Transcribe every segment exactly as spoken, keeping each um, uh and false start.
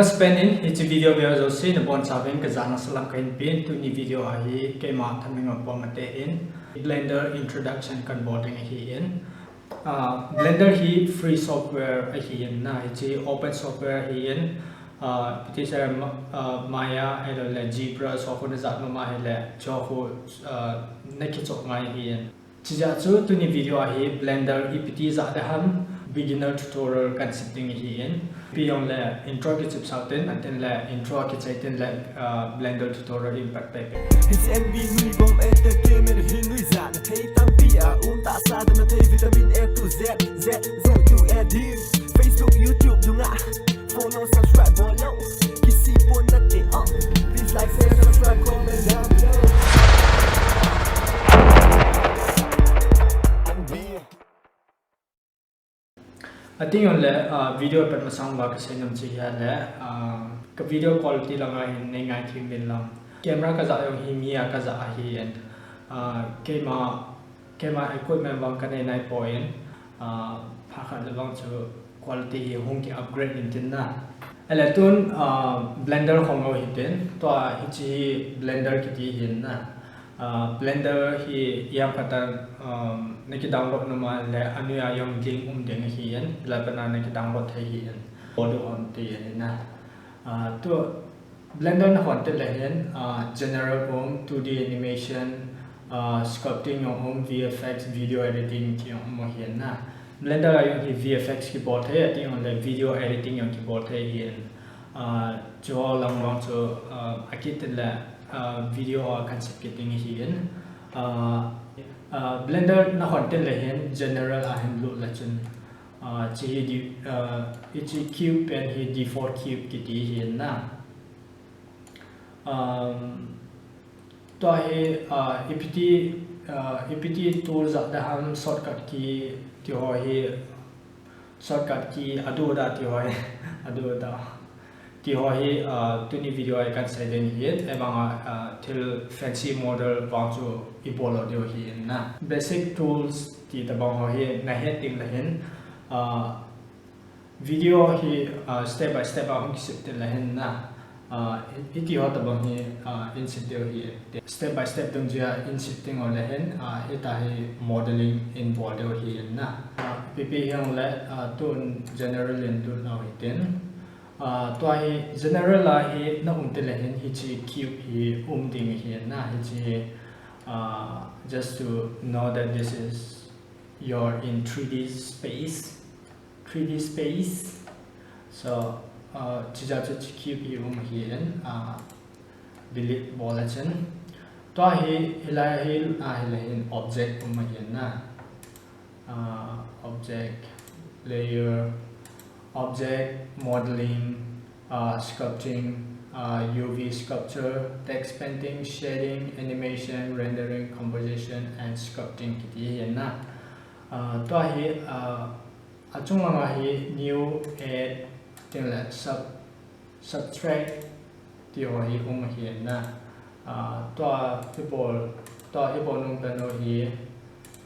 Spend in hiche video vea jouse nabonchauvin kajana salam kahin pen. Tuni video a hi keima Thanmingam Pom Mate in Blender introduction kahin bol ding ahin. Ah, Blender hi free software ahin na, hiche open software ahin, ah, ipi ti seile, ah, Maya ahiloule ZBrush ho khu najat nom a ahile, chu khu, ah, nakichoh ngai ahin. Chijeh chun tuni video a hi Blender ipi ti jah ding ham, beginner tutorial kahin sep ding ahin. Ipi jongle intro kichep sau tin, atin le intro kichai tin le, ah, Blender tutorial in pat pei pei. Hiche M V Nuibom Entertainment hi nuijat na thei tampi a um tahsa, dam na thei vitamin A to Z, Z, Z to A D. Facebook, YouTube dunga follow, subscribe bol lou. Kisih pon nate, uh. Please like, share, subscribe, comment down below. Atin jongle, ah, video pat masang uva kasei nom chu ahile, ah, ka video quality langa hin nei ngaithem uvin lang. Camera kajah jong hi mi a kajah ahin, ah, keima, keima equipment vang kanei naipon, ah, phat khat le vang chu quality hi hung ki upgrade intin na. Ahile tun, ah, Blender khong lou hitin, tua hiche hi Blender kiti ahin na. Ah, Blender hi ijemkhat a, um, naki download nom a le anoiya jong link um ding ahin, hilai pat na naki download thei ahin. Bol diu ham ti ahin na. Ah, tua Blender nahon tin le hin, ah, general um, two D animation, ah, sculpting jong um, V F X, video editing ti jong um ahin na. Blender a jong hi V F X kibol thei, atin jongle video editing jong kibol thei ahin. Ah, chuho lang vang chu, ah, akit tin le, ah, video a kahin sep kit ding ahin. Ah, ah, Blender nahon tin le hin general a hin lut le chun, ah, hiche hi di-, ah, hiche cube pen hi default cube kiti ahin na. Um, tua hi, ah, ipi ti, ah, ipi ti tool jah ding ham, shortcut key ti ho hi, shortcut key adoda ti ho hi, adoda ti ho hi, ah, tuni video a kahin sei ding ahin, ahivanga, ah, thil fancy model vang chu ibol lou diu ahin na. Basic tools ti tobang ho hi nahet ding le hin, ah, video hi, ah, step by step a hung kisep tin le hin na. Ah, hi, hiti ho tobang hi, ah, in sep diu ahi. Step by step dungjui a in sep ding u le hin, ah, hitia hi modeling in bol diu ahin na. Ah, ipi hijongle, ah, tun general in lut nau hitin. Ah, tua hi general a hi na um tin le hin hiche cube hi um ding ahin na, hiche, ah, just to know that this is you're in three D space. Three D space. So, uh, chijeh chun hiche cube hi um ahin, uh, delete bol a chun. Tua hi, hilai hi, uh, hilai hin object um ahin na. Uh, object, layer, object, modeling, uh, sculpting, uh, U V sculpture, text painting, shading, animation, rendering, composition, and sculpting kiti ahin na. Uh, tua hi, uh, achung langa hi new, add, tin le sub-, subtract ti ho hi um ahin na. Ah, tua ibol, tua ibol nom pen u hi,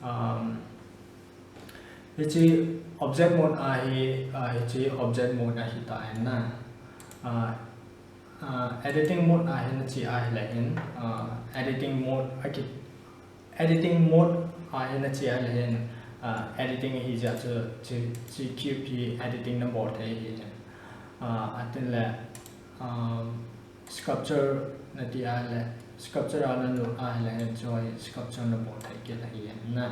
um, hiche object mode a hi, ah, hiche object mode ahi tan na. Ah, ah, editing mode a hi nache a hile hin, ah, editing mode aki Editing mode a hi nache a le hin, ah, editing ahi jeh chun, hiche, hiche cube hi editing nabol thei ahi. Ah, atin le, um, sculpture nati a le, sculpture a nalut a hile hin, hiche hi sculpture nabol thei kit ahi na.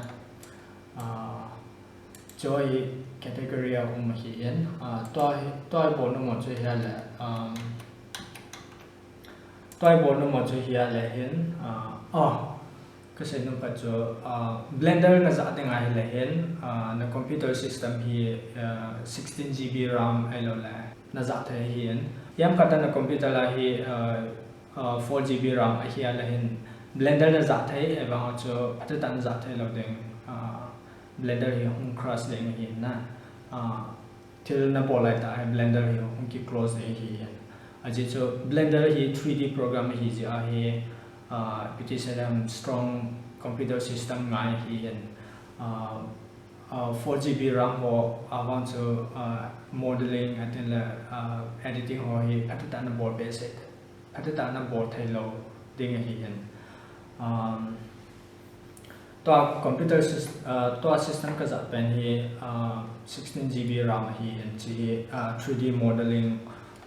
Ah, hiche hi category a um ahin, ah, tua hi, tua ibol nom u chu hia le, um, Tua ibol nom u chu hia le hin, ah, ah, kasei nom pat chu, ah, Blender najah ding a hile hin, ah, na computer system hi, ah, sixteen G B RAM ahiloule najah thei ahin. Ijemkhat a na computer a hi, ah, ah, four G B RAM ahi a le hin, Blender najah thei, ahivang a chu phatah a najah thei lou ding, ah, Blender hi hung crash ding ahi na. Ah, thil nabol lai tah a hi Blender hi hung ki close ding ahi. Ajeh chu Blender hi three D program ahi jeh a hi, ah, ipi ti seile ham strong computer system ngai ahi. Ah, uh, four G B RAM ho, uh, vang chu, uh, modeling, atin le, uh, editing ho hi, phatah tah in nabol behseh, phatah tah in nabol thei lou ding ahi hin. Um, tua computer sys-, uh, tua system kajah pen hi, uh, sixteen G B RAM ahi hin, chi hi, uh, three D modeling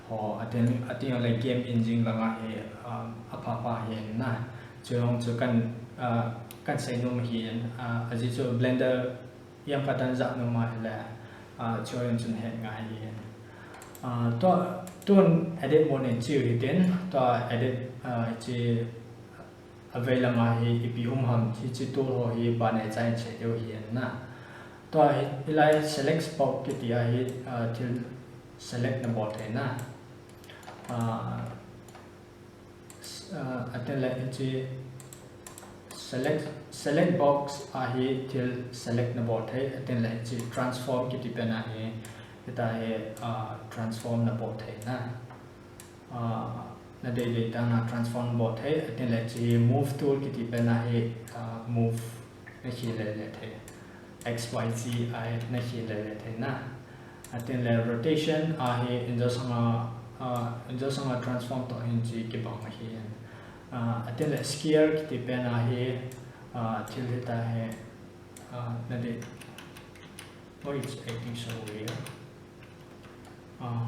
ho, atin, atin le game engine langa hi, uh, apha pha hin na. Chu jong chu kan, uh, kan seinom ahin, uh, ajeh chu Blender jong katan jah nom ahile, uh, chu jong chun het ngai ahin. Uh, tua, tun edit mode in chiu hitin, tua edit, uh, chi avei lama hi ipi um ham, hichi tool ho hi ban a chai che diu ahin na. Tua hi, hilai select box kiti a hi, uh, thil select nabol thei na. Uh, s-, uh, atin le hichi select, select box a hi thil select nabol thei, atin le hichi transform kiti pen a hi, hita hi, uh, transform nabol thei na. Uh, nadei dei dan a transform bol thei, atin le chi move tool kiti pen a hi, uh, move nakhel le le thei. X Y Z a hi nakhel le le thei na. Atin le rotation a hi injo sanga, uh, injo sanga transform toh hin chi kibang ahin. Uh, atin le scale kiti pen a hi, uh, thil hita hi, uh, nadei. Why it's acting so weird? Uh,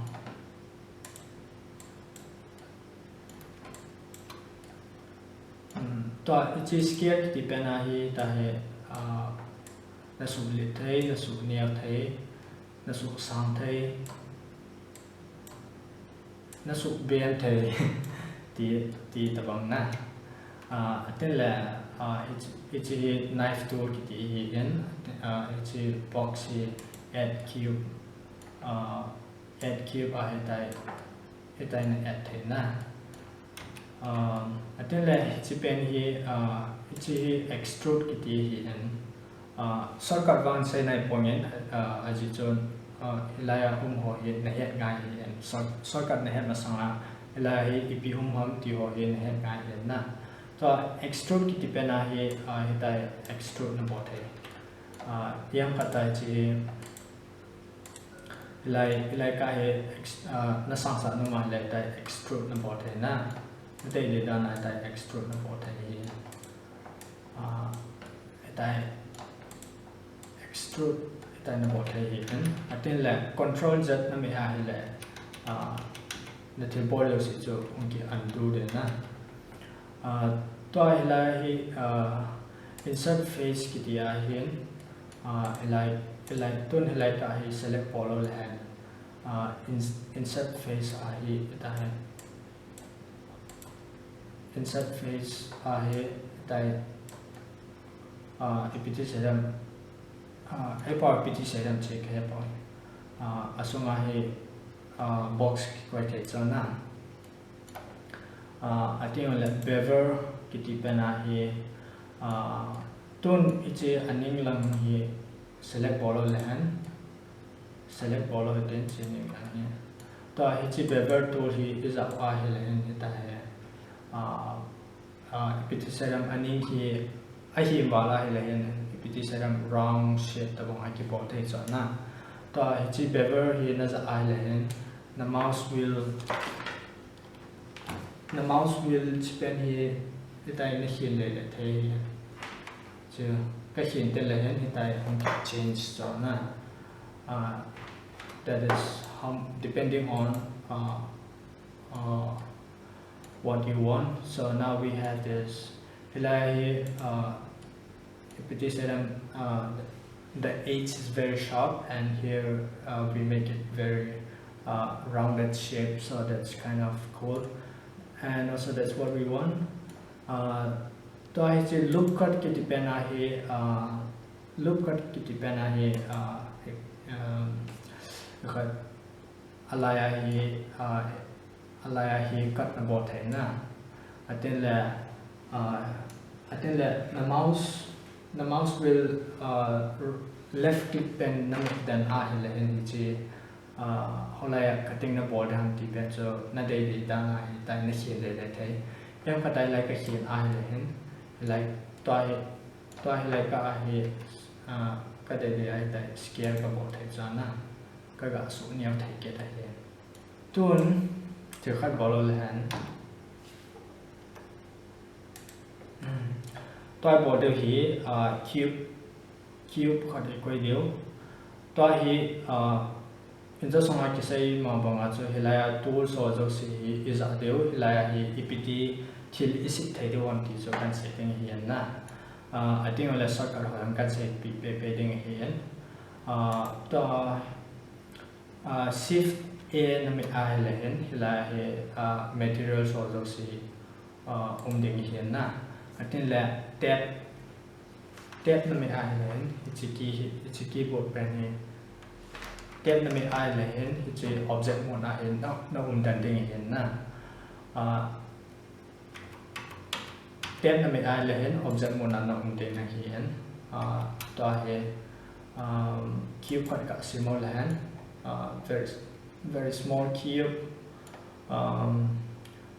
Hmm, tua hichi scale kiti pen a hi, hita hi, ah, nasuh lit thei, nasuh neo thei, nasuh sang thei, nasuh ben thei, ti, ti tabang na. Ah, atin le, ah, hichi, hichi hi knife tool kiti hi in, ah, hichi box hi add cube, ah, add cube a hitai, hitai na add thei na. Um, atin le hichi pen hi, uh, hichi hi extrude kiti hi in, uh, shortcut vang sei nai pong in, uh, ajeh chun, uh, hilai a um ho hi nahet ngai hi in, short-, shortcut nahet masang a, hilai hi ipi um ham ti ho hi nahet ngai hi na. Tua extrude kiti pen a hi, uh, hitai extrude nabol thei. Uh, hiam khat tai chi Hilai, hilai kah hi ex-, ah, nasangsah nom a hilai tah extrude nabol thei na. Nadei dei dan a tah extrude nabol thei hi. Ah, tah extrude, tah nabol thei hi. Atin le control Z nameh a hile, ah, nathil bol jouse chu hung ki undo ding na. Ah, tua hilai hi, ah, insert face kiti ahin, ah, hilai, hilai, tun hilai tah hi select bol lou le hen, ah, ins-, insert face ahi, tah hen. Insert face ahi, tah, ah, ipi ti sei dem, ah, hepa ipi ti sei dem che kahe poi. Ah, asunga hi, ah, box kikoi thei chun na. Ah, atin le bevel kiti pen ahi, ah, tun hiche aning lang hi select bol lou le hen, select bol lou hiten hiche aning lang hi. Tua hiche bevel tool hi ijat a hile hen hita hi, ah, ah, ipi ti sei dem aning hi ahi val a hile hen, ipi ti sei dem round shape tabang a kibol thei chun na. Tua hiche bevel hi najat a hile hen, na mouse wheel Na mouse wheel chi pen hi, hitai nakhen le le thei hi. Chu, kakhen te le hen hitai hung change chun na. Uh, that is how, depending on, uh, uh, what you want. So now we have this. Hilai hi, uh, Ipi ti sei dem, uh, the edge is very sharp, and here, uh, we make it very, uh, rounded shape, so that's kind of cool. And also that's what we want. Uh, tua hiche loop cut kiti pen ahi, uh, loop cut kiti pen ahi, uh, um, khat alai a hi, ah, alai a hi cut nabol thei na. Atin le, ah, atin le na mouse, na mouse wheel, ah, left click pen nameh den a hile hen hiche, ah, hoilai a cutting nabol ding ham ti pen chu nadei dei dan a hitai nakhen le le thei. Hiam khat a hilai kakhen a hile hen, hilai tua hi, tua hilai kah a hi, ah, Ka dei dei a hitia scale ka bol thei chu na. Ka ga suh neo thei kit ahi. Tun, thil khat bol leu hen. Hmm. Tua i bol diu hi, ah, cube, cube khat i koi diu. Tua hi, ah, injo sanga kisei ma banga chu hilai a tools ho jouse hi i jah diu, hilai a hi ipi ti thil i set thei diu ham ti chu kan sei ding ahi na. Ah, I think ole shortcut ho jong kan sei pi pe pe ding ahi. Ah, tua, ah, shift A na mit a hile hin, hilai a hi, ah, materials ho jouse, ah, um ding ahi na. Atin le tab, tab na mit a hile hin, hiche key hi, hiche keyboard pen hi. Tab na mit a hile hin, hiche object mode a hin, na, na um den ding ahi na. Ah, Tab na mit a hile hin object mode a na um ding ahi. Ah, tua hi, um, cube khat ka sim u le hen, ah, very, very small cube. Um,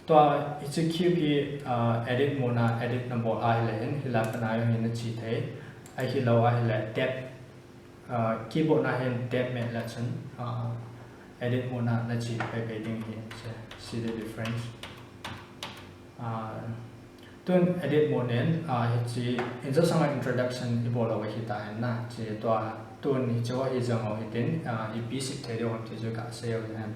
tua hiche cube hi, ah, edit mode a edit na bol a hile hin, hilai a pat a jong hin na che thei. Ahilou a hile tab Ah, keyboard na hin tab met le chun, ah, edit mode a na che pei pei ding ahi, che, see the difference. Ah, tun edit mode nen, ah, hiche, injo sanga introduction i bol lou ahi ta hin na, che tua, tun hiche ho hi jang u hitin, ah, ipi set thei diu ham ti chu ka sei u hen.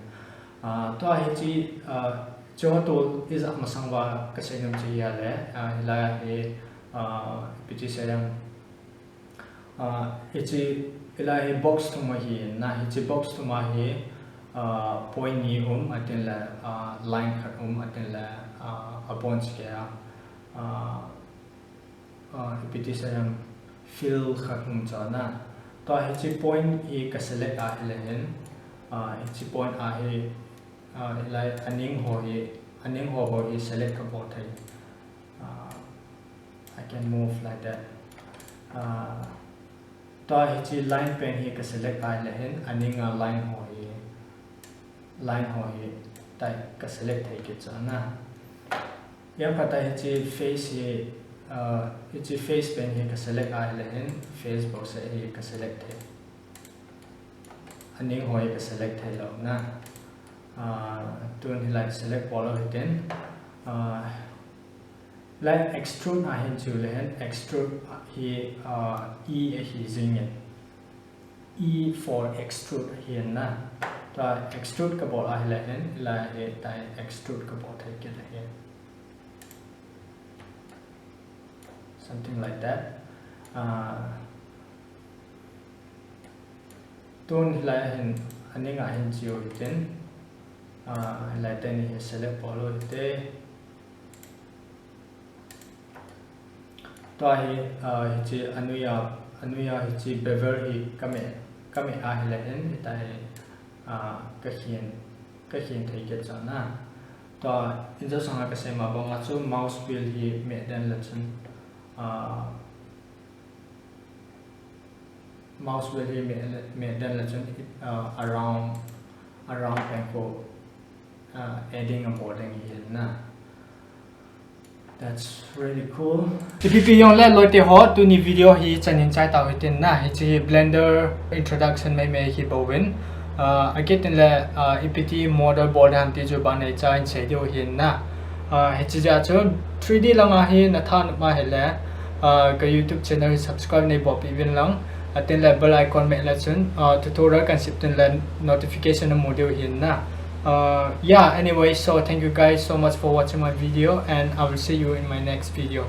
Ah, tua hiche, ah, hiche ho tool i jah masang uva ka sei nom chu ahile, ah, hilai a hi, ah, ipi ti sei ding, Ah, hiche, hilai hi box thum ahi na, hiche box thum a hi, ah, point ni um, atin le, ah, line khat um, atin le, ah, abon cheh a, ah, ah, ipi ti sei ding, fill khat um chu na. Tua hiche point hi ka select a hile hin, ah, hiche point a hi, ah, hilai aning ho hi, aning ho ho hi select ka bol thei. Ah, I can move like that. Ah, tua hiche line pen hi ka select a hile hin, aning a line ho hi, line ho hi, tai ka select thei kit chu na. Jong khat a hiche face hi, ah, hiche face pen hi ka select a hile hin, face box hi ka select thei. Aning ho hi ka select thei lou na. Ah, tun hilai select bol lou hitin. Ah, Like extrude a hin chu le hen, extrude hi, ah, E ahi jing in. E for extrude ahi na. Tua extrude ka bol a hile hen, hilai hi tai extrude ka bol thei kit ahi. Something like that. Ah, tun hilai a hin, aning a hin che u hitin. Ah, hilai teni hi select bol u hite. Tua hi, ah, hiche anoi a, anoi a hiche bevel hi ka me, ka me a hile hin, hitia hi, ah, ka khen, ka khen thei kit chu na. Tua, injo sanga ka sei ma banga chu mouse wheel hi me den le chun, ah, mouse wheel hi me, me den le chun, ah, around, around pen khu, ah, adding a bol ding ahi na. That's really cool. Ipi pi jong le loite ho, tuni video hi chan in chai tau hitin na, hiche Blender introduction mai mai hi bou vin. Ah, akitin le, ah, ipi ti model bol ding ham ti chu ban nei cha in sei diu hin na. Ah, hiche jeh a chu three D lang a hi na tha nom a hile, ah, ka YouTube channel hi subscribe nei bol pi vin lang. Atin le bell icon me le chun, ah, tutorial kan sep tin le notification na mu diu hin na. Uh, yeah, anyway, so thank you guys so much for watching my video, and I will see you in my next video.